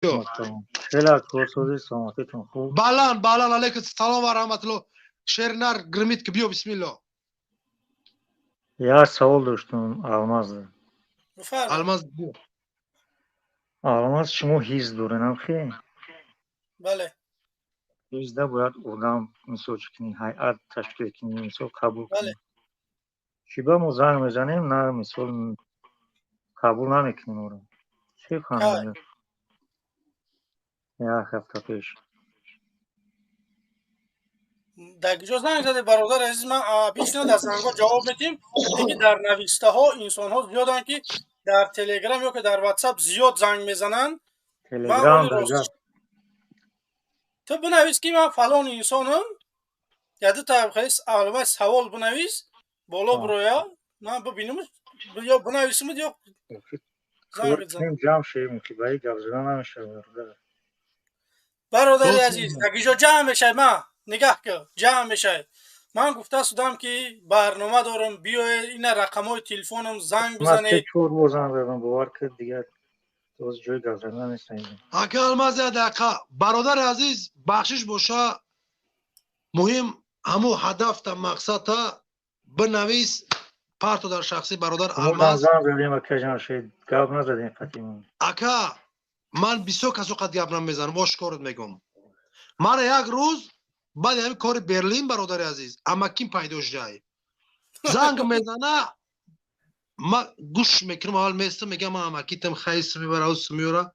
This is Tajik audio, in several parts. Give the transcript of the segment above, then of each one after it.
Хеле корсози, саломатитон хуб? Балан, балан, алейкум салом ва раҳматулло. Шернар гримит ки, биё, бисмилло. Як савол доштум, Алмаз. Алмаз. Алмаз, шумо ҳизб дорен, амхи? Бале. Ҳизбда бояд одам, мисол, чӣ кунӣ, ҳайат ташкил кунӣ, мисол, қабул кунӣ. Чӣ ба мо занг мезанем, на, мисол, қабул намекунем оро? Чӣ фаҳмидем? Як ҳафта пеш. Дар куҷо занг заде, бародари азиз? Ман обычно дар зангҳо ҷавоб медиҳем, лекин дар навиштаҳо инсонҳо зиёданд, ки дар Телеграм ё ки дар Ватсап зиёд занг мезананд. Телеграм. Ту бинавис, ки ман фалон инсонам, ядута аломаи савол бинавис, боло бироя, ман бибинам, ё бинависимуд, ё занг бизан. Ҷамъ шавем, ки ба гап зада намешавад. Бародари азиз, дар киҷо ҷамъ мешавад? Ман нигаҳ кӣ, ҷамъ мешавад. Ман гуфта судам, ки барнома дорам, биёед, ина рақамҳои телефонам, занг бизанед. Чор бор занг задам, бовар кар, дигар боз ҷои гап задан нест. Ака Алмаз, як дақиқа, бародари азиз, бахшиш боша. Муҳим ҳамун ҳадафта, мақсадта бинавис, парто дар шахсӣ, бародар Алмаз. Занг задем, акаҷон, гап назадем қатимон. Ака, ман бисёр касо қад гап намезанам, ошкорот мегӯм. Мара як рӯз баъди ҳамин кори Берлин, бародари азиз, амакин пайдо шудай, занг мезана, ма гӯш мекунам, аввал местам, мегам, ман амакитам, хайс мебара, ус меёра,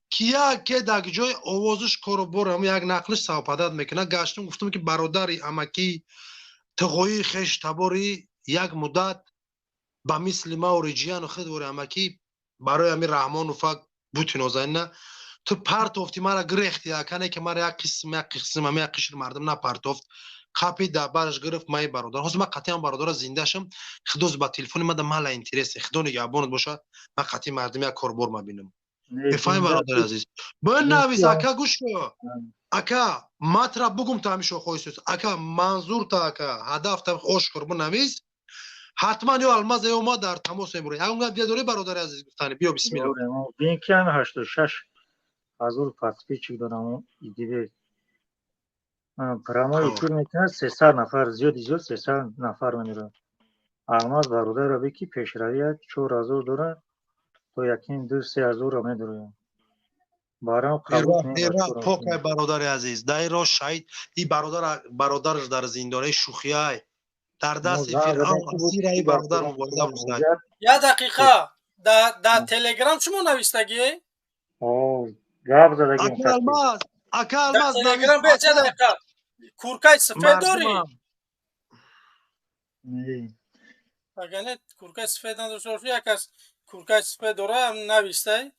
ки яке дар ҷои овозиш кору бор ҳам як нақлиш совпадать мекунад. Гаштум, гуфтам, ки бародари амакӣ, тиғои хеш табори як муддат ба мисли ма ориҷияну худвори амакӣ барои ҳамин Раҳмону фак бути нозанина ту партофти, мара гирехти, акане ки мара як қисм, як қисм ами як қишр мардум напартофт, қапи дар бараш гирифт. Маи бародар, ҳозир ман қатъиан бародара зиндашам, худоз ба телефони мада мала интересе, худо нигаҳбонат боша, ман қатъи мардум як корбор мабинам. Мефаҳми, бародари азиз? Бинавис, ака, гӯш кун, ака, матра бугум, та ҳамин шохои, ака, манзурта, ака, ҳадафта ошкор бинавис. Ҳатман ё Алмаз, ё ма дар тамос мебурем. Ягон гап дорӣ, бародари азиз, гуфтани? Биё, бисмилло. Бин, ки ҳами 86 000 подписчик дорам, идибе прямой эфир мекунад, 300 нафар, зиёди зиёд 300 нафар мемирад. Алмаз бародарро би, ки пешравия 4000 дорад, то якин ду се ҳазорро медуроям. Барам. Покай, бародари азиз, дар ин роҳ шаҳид и бародар, бародараш дар зиндонаи шӯхиай дар дасти Фиръавн асираи бародар мубориза бурда. Як дақиқа, дар Телеграм шумо навистагӣ? Гап задагим. Ака Алмаз, ака Алмаз. Телеграм бе, як дақиқа, куркаи сафед дорӣ? Агар не, куркаи сафед надошта бошӣ, як кас куркаи сафед дора, навистай.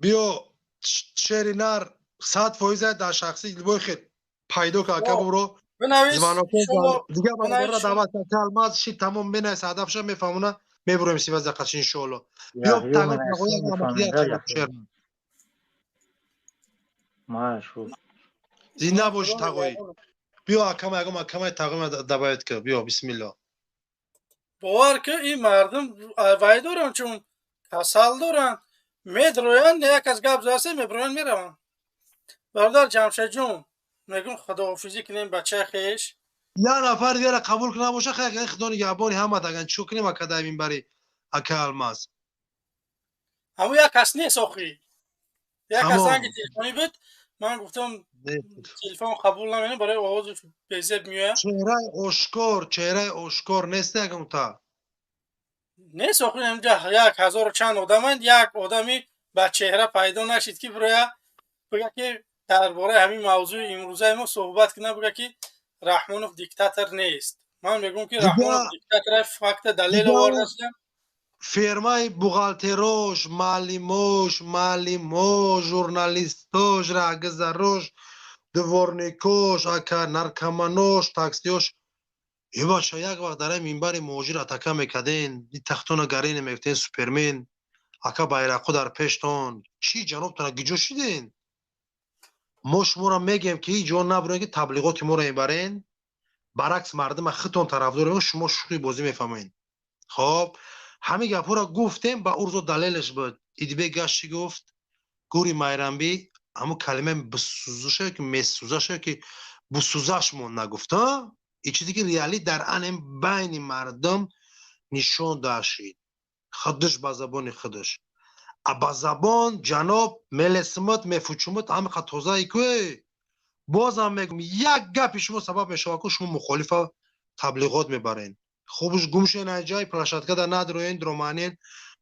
Биё, шери нар, 100% дар шахси либои хел пайдо ка, ака, буро. Дига бародарро даъват ака Алмаз ши, тамом, менавис ҳадафша, мефаҳмона, мебуроем сиваз дақиқаш, иншоалло. Биё. Шер. Зинда боши, тағоӣ. Биё, акама, ягом акамаи тағои добавить ка, биё, бисмилло. Бовар ки, ин мардум вай доранд, чун касал доранд, медроянд, як аз гап засе меброянд, мераванд. Бародар Ҷамшедҷон, мегӯм, худоҳофизӣ кунем, бачаи хеш. Як нафар дигара қабул кунад боша. Хай, худо нигаҳбони ҳама. Даган чӯ кунем, ака, дар минбари ака Алмаз. Ҳамун як кас нест охи, як кас занги телефонӣ буд, ман гуфтам, телефон қабул намекунам, барои овози безеб меояд. Чеҳраи ошкор, чеҳраи ошкор нест ягонта. Нест охи, инҷа як ҳазору чанд одаманд, як одами ба чеҳра пайдо нашид, ки бироя, бига, ки дар бораи ҳамин мавзӯи имрӯзаи мо суҳбат кунад, бига, ки Раҳмонов диктатор нест. Ман мегӯям, ки Раҳмонов диктатора, факта, далел овардастам. Фермаи бухгалтерош, маълимош, маълимо, журналистош, раҳгузарош, дворникош, ака, наркоманош, таксиёш. Ебача, як вақт дар минбари муҳоҷир атака мекарден, тахтона гарине мегуфтен, супермен, ака, байрақҳо дар пештон. Чӣ, ҷанобтона, гиҷо шиден? Мо шуморо мегӯем, ки ҳеҷ ҷо набурем, ки таблиғоти моро мебарен, баръакс мардума худтон тарафдор, шумо шӯхи бозӣ мефаҳмед. Хоб, ҳамин гапҳоро гуфтем, ба урзо далелаш буд. Идибек гашт, чӣ гуфт? Гури Майрамби ҳамун калимаи бисӯзаша ки месӯзаша ки бисӯзаш мон нагуфт, и чизе ки реалӣ дар анем байни мардум нишон дашид худаш ба забони худаш. А ба забон ҷаноб мелесимат мефучумат ҳамиқа тозаи ку. Бозам мегум, як гапи шумо сабаб мешавад ку шумо мухолифа таблиғот мебарен. Хубш гум шен аз ҷай площадкада надроен, дроманен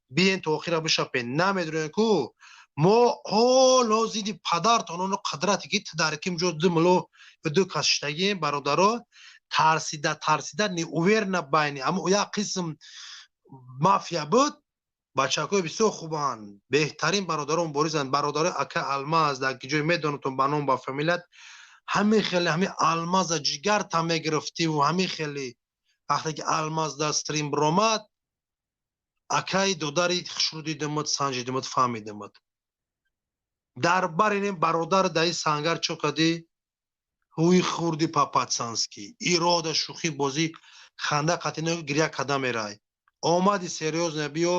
биен то охира бишапен, намедроен ку. Мо ҳоло зидди падартон оно қудрате ки дар ким ҷо ду мило ду кас шиштагием, бародаро, тарсида тарсида неуверенно байни аммо як қисм мафия буд. Бачакҳои бисёр хубанд, беҳтарин бародарон боризанд, бародарои ака Алмаз дар ки ҷой медонатон ба ном ба фамилият. Ҳамин хеле ҳамин Алмаза ҷигарта мегирифтиву ҳамин хеле вақте ки Алмаз дар стрим биромад, акаи додари хушрӯ дидимуд, санҷидимуд, фаҳмидимуд. Дар баринем бародар даи сангар чо кадӣ ҳуи хурди по-пацански ирода шӯхӣ бозӣ ханда қатино гиря када мерай. Омади серьёзно биё,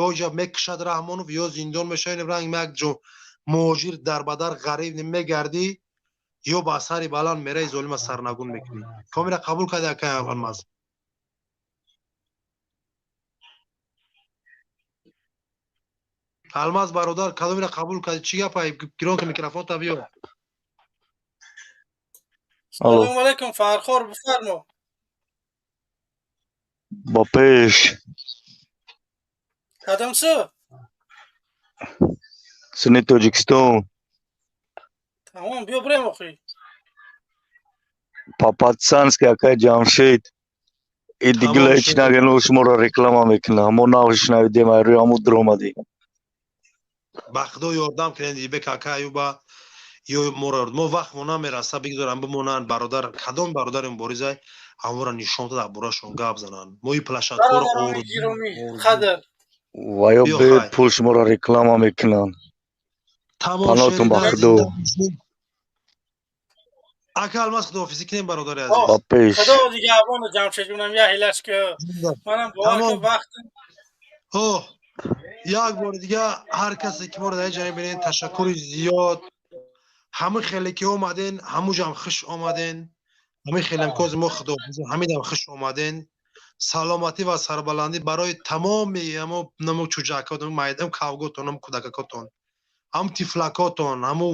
ё ҷа мекушад Раҳмонов, ё зиндон мешавӣ, ранг як ҷо муҳоҷир дарбадар ғариб мегардӣ, ё ба сари баланд мераи, золима сарнагун мекунӣ. Комира қабул карди, акай Алмаз? Алмаз бародар, кадомира қабул карди? Чӣ гапай? Гирон ки микрофонта биё. Салому алайкум, Фархор, бифармо. Ба пеш. Кадом су? Сини Тоҷикистон. Тамом, биё бирем охи. По-пацански, акай Ҷамшед. И дигила ҳеч нагено, шуморо реклама мекунам. Мо нав шунавидем, ай рӯи ҳамун дуромадем. Ба Худо ёрдам кунед, Ибек ака Аюба ё моро, мо вақтмо намераса, бигзорам бимонанд бародар, кадом бародари муборизай ҳамонро нишон дода, борашон гап зананд. Мо и площадкаро қадр ва ё бепул шуморо реклама мекунанд. Панотон ба Худо. Ака Алмаз, худоҳофизӣ кунем, бародари азиз. Ба пеш. Худо дигаҳбон, Ҷамшед ҷонам, я ҳилаш ки манам бовар кун вақт. Оҳ, як бори дига ҳар касе ки моро дар ҷа мебинед, ташаккури зиёд. Ҳамин хеле ки омаден, ҳамуҷам хуш омаден. Ҳамин хелем кози мо худоҳофизӣ, ҳамидам хуш омаден. Саломатӣ ва сарбаландӣ барои тамоми ҳамо намо чӯҷакотон, майдам кавготон, ҳам кӯдакакотон, ҳам тифлакотон, ҳаму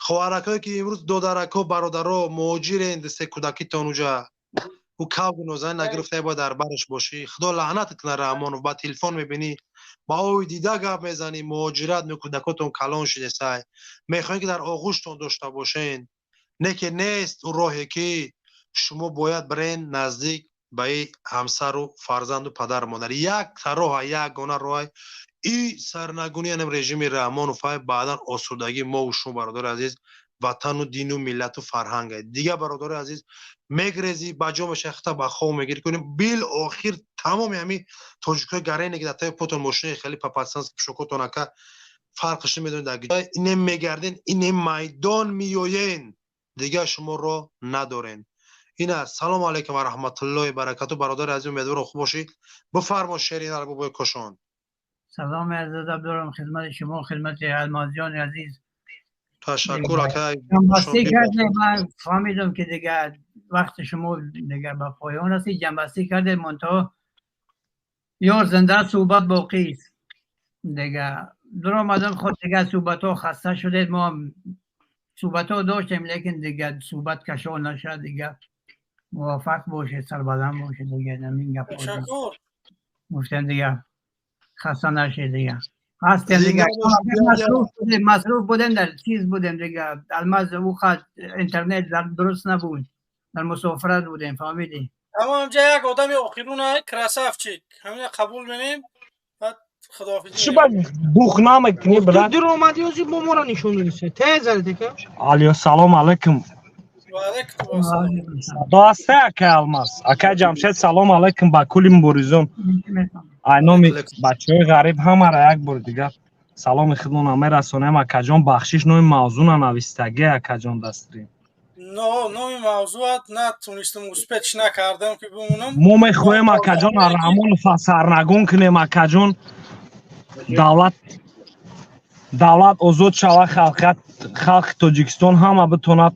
хоҳаракое ки имрӯз додарако, бародаро муҳоҷирен, се кӯдакитон уҷа ӯ кавгу нозанин нагирифта, бояд дар бараш бошӣ. Худо лаънатат кунад, Раҳмонов, ба телефон мебинӣ, ба ои дида гап мезанӣ, муҳоҷират мекӯдакотон калон шидесай, мехоҳем ки дар оғӯштон дошта бошен, не ки нест ӯ роҳе ки шумо бояд бирен наздик ба и ҳамсару фарзанду падару модар. Як роҳа, ягона роҳа и сарнагунӣ анам режими Раҳмонов ай, баъдан осудагӣ мову шумо, бародари азиз, ватану дину миллату фарҳанг. Дига, бародари азиз, мегрезӣ ба ҷо мешавӣ, хата ба хоб мегирӣ кунем. Бил охир тамоми ҳами тоҷикҳои гарене ки дар таи потон мошинаи хеле по-пацански пӯшокотон, ака, фарқаш намедонед, дар ине мегарден, ине майдон меоен, дига шуморо надорен. Ина салому алайкум ва раҳматуллоҳи баракату, бародари азиз, умедворам хуб бошӣ. Бифармо, шерин арбобои Кошон. Салом аз адаб дорам хидмати шумо, хидмати Алмазҷони азиз. Ташаккур, ака. Ҷамъбастӣ кардем, ман фаҳмидам ки дигар вақти шумо дигар ба поён расид, ҷамъбастӣ кардем, мунтаҳо ёр зинда суҳбат боқист. Дигар дуромадам, худ дигар суҳбатҳо хаста шудед, мо ҳам суҳбатҳо доштем, лекин дигар суҳбат кашон нашад, дигар муваффақ бошед, сарбаланд бошед, дигар ҳамин гап Ташаккур. гуфтем, дигар хаста нашед, дигар ҳастем, дигар масруф будем, масруф будем, дар чиз будем, дигар Алмаз, ӯ хат интернет дар дуруст набуд, дар мусофират будем, фаҳмидӣ? Тамом, ҷа як одами охируна, красавчик, ҳамина қабул менем, баъд худоҳофизӣ. Чӣ ба бух намекунӣ, брат? Дур омадӣ, ози бо моро нишон додисе. Тез задӣ ка? Алё, салом алайкум. Ва алайкум ассалом. Садо ҳаста, акай Алмаз, акай Ҷамшед, салом алайкум ба кулли муборизон. Ай номи бачаҳои ғариб ҳамара як бори дигар саломи худмона мерасонем. Акаҷон, бахшиш, номи мавзӯна навистагӣ, акаҷон, дастрим. Но номи мавзӯат натунистам, успеть накардам ки бимонам. Мо мехоҳем, акаҷон, Раҳмонов сарнагун кунем, акаҷон, давлат. Давлат озод шава, халқи Тоҷикистон ҳама битонад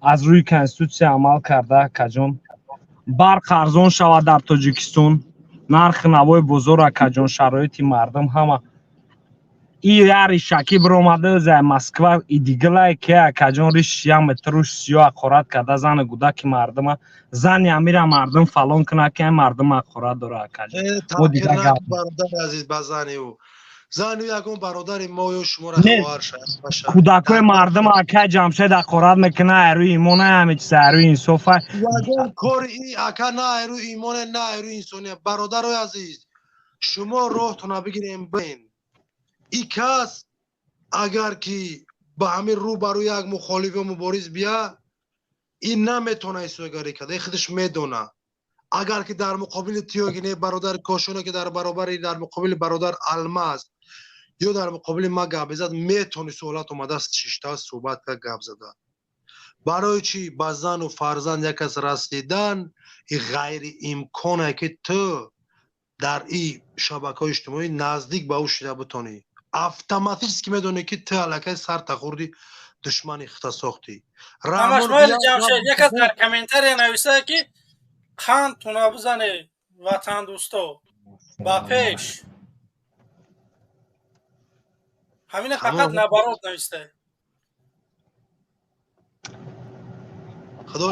аз рӯи конститутсия амал карда, акаҷон. Барқ арзон шавад дар Тоҷикистон, нархи навои бозор, акаҷон, шароити мардум ҳама. И я ришакӣ биромада за Москва идигилай ки, акаҷон, риш як метр руш сиё ҳақорат карда зану гудаки мардума, зани амира мардум фалон куна ки мардум ҳақорат дора, акаҷон. Мо дига гап Бародари азиз, ба зани ӯ, зани ягон бародари мо ё шуморо хоҳар. Кӯдакои мардум, акай Ҷамшед, ҳақорат мекуна. Айрӯи имона ҳаме чиза, айрӯи инсофа. Ягон кори и ака на айрӯи имоне, на айрӯи инсония. Бародарои азиз, шумо роҳтона бигирем бин. И кас агар ки ба ҳамин рӯ ба рӯ як мухолиф ё мубориз бия, ин наметона исогарӣ карда, худаш медона. Агар ки дар муқобили тиёги не бародар Кошона, ки дар баробари дар муқобили бародар Алмаз ё дар муқобили ма гап безад, метони суолат омада шишта суҳбат кард, гап зада. Барои чӣ ба зану фарзанд як кас расидан и ғайриимконе, ки ту дар и шабакаҳои иҷтимоӣ наздик ба ӯ шида битонӣ? Автоматически медонӣ, ки ту аллакай сарта хӯрди, душмани хита сохтӣ. Ҷамшед, як кас дар комментария нависта, ки қанд туна бизане, ватандӯсто, ба пеш. Ҳамина фақат набарот нависта.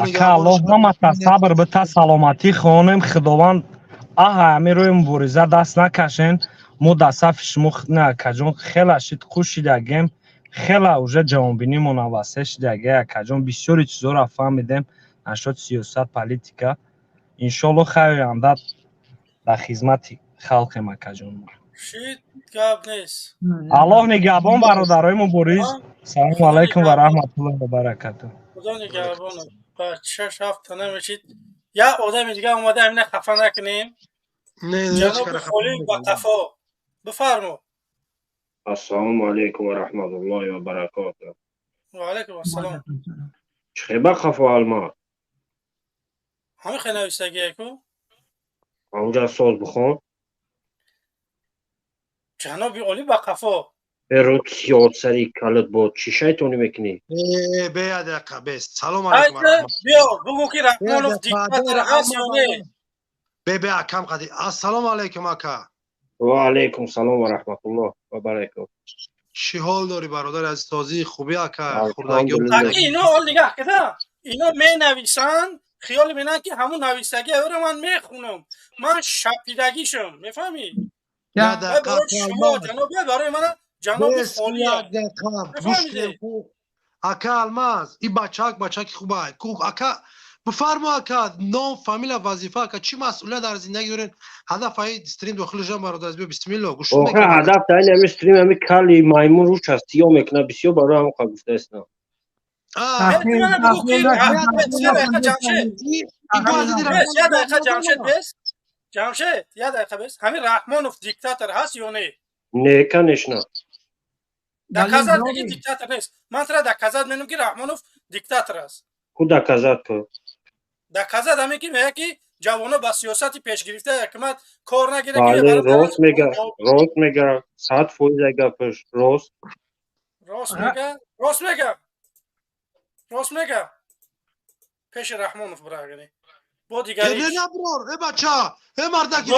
Ака, Аллоҳ ҳамата сабр бита, саломатӣ хонем. Худованд аҳа ҳамин рӯи мубориза даст накашен. Мо дар сафи шумо, акаҷон, хела шид хуш шидагем, хела уже ҷавонбинимон васеъ шидаге, акаҷон. Бисёри чизоро фаҳмидем нашод сиёсат, политика. Иншолло, хайр, оянда дар хизмати халқем, акаҷон. Шид, гап нест. Аллоҳ нигаҳбон, бародарои мубориз. Салому алайкум ва раҳматуллоҳи ва баракату. Худо нигаҳбон. Ба шаш ҳафта намешид, як одами дига омада. Ҳамина хафа накунем. Ҷаноби Холиқ, ба қафо бифармо. Ассалому алайкум ва раҳматуллоҳи ва баракатуҳ. Ва алайкум ассалом. Чӣ ба қафо, Алмаз? Ҳамин хел нависагияку. Онҷа соз бихон. Ҷаноби олӣ, ба қафо. Рӯд сиёсари калат бод, чӣ шайтонӣ мекунӣ? Бе, як дақиқа, бес. Салом алайкум. Биё, бугӯ, ки Раҳмонов диктатор ҳаст ё не? Бе, бе, акам қади. Ассалому алайкум, ака. Ва алайкум салом ва раҳматуллоҳ ва баракатуҳ. Чӣ ҳол дорӣ, бародари азиз? Тозӣ, хубӣ, ака? Хурдагӣ. Ино ҳол нигаҳ кида, ино менависанд, хиёл менанд, ки ҳамун нависагӣ ро ман мехунам. Ман шапидагишам, мефаҳмӣ? Шумо ҷаноби, барои мана ҷаноби холия. Ака Алмаз, и бачак бачаки хуба. Ака, бифармо, ака, ном, фамилия, вазифа, ака, чӣ масъулият дар зиндагӣ дорен? Ҳадаф аи стрим дохил шудан, бародар, биё, бисмилло, гӯш. Охир ҳадаф дар ин ҳами стрим ҳами кали маймун рӯш аст, сиё мекунад бисёр, барои ҳамон қа гуфтаистам. Ҷамшед, бес, Ҷамшед, як дақиқа бес. Ҳамин Раҳмонов диктатор ҳаст ё не? Не, конечно. Доказать меги, диктатор нест. Ман тра доказать менам, ки Раҳмонов диктатор аст. Ку, доказать ку. Доказать ҳаме, ки мега, ки ҷавоно ба сиёсати пешгирифтаи ҳукумат кор нагирад. Рост мега, рост мега, 100% гапаш рост. Рост мега, рост мега, рост мега. Пеши Раҳмонов бирагани бо дигари. Наброр, э бача, э мардаки.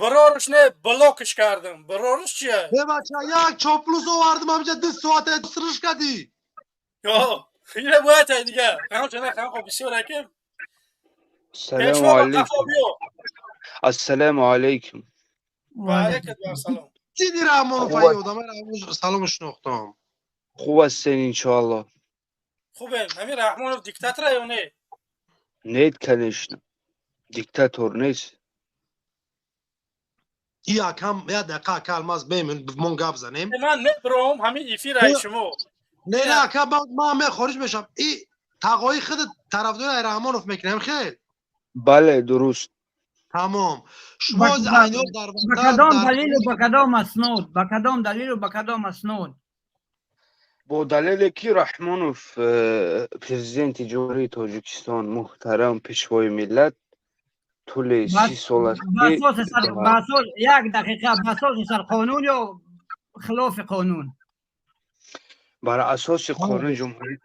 Бирориш не, блокиш кардам. Бирориш чия? Э бача, як чоплус овардим, ҳамиҷа 2 соата сириш кардӣ. Ё, ина бояд ай дига ҳамчуна хамхо бисёр акем. Ассалому алайкум. Ассалому алайкум. Ва алайкум ассалом. Диди, Раҳмонов ай одам, салом, шинохтам. Хуб ҳастен, иншоалло. Хубем. Ҳамин Раҳмонов диктатора ё не? Нет, конечно, диктатор нест. Якам як дақиқа, ака Алмаз, бем, мон гап занем. Ман мебуром ҳамин эфираи шумо. Не, не, ака, ман ме хориҷ мешавам. И тағои худ тарафдори Раҳмонов мекунем, хел? Бале, дуруст. Тамом, шумо айнол дар Ба кадом далилу ба кадом аснод? Ба кадом далилу ба кадом аснод? Бо далеле, ки Раҳмонов, президенти Ҷумҳурии Тоҷикистон, муҳтарам Пешвои миллат, тӯли 30 сол аст. Як дақиқа, ба асоси сарқонун ё Хилофи қонун. Бар асоси қонуни Ҷумҳурии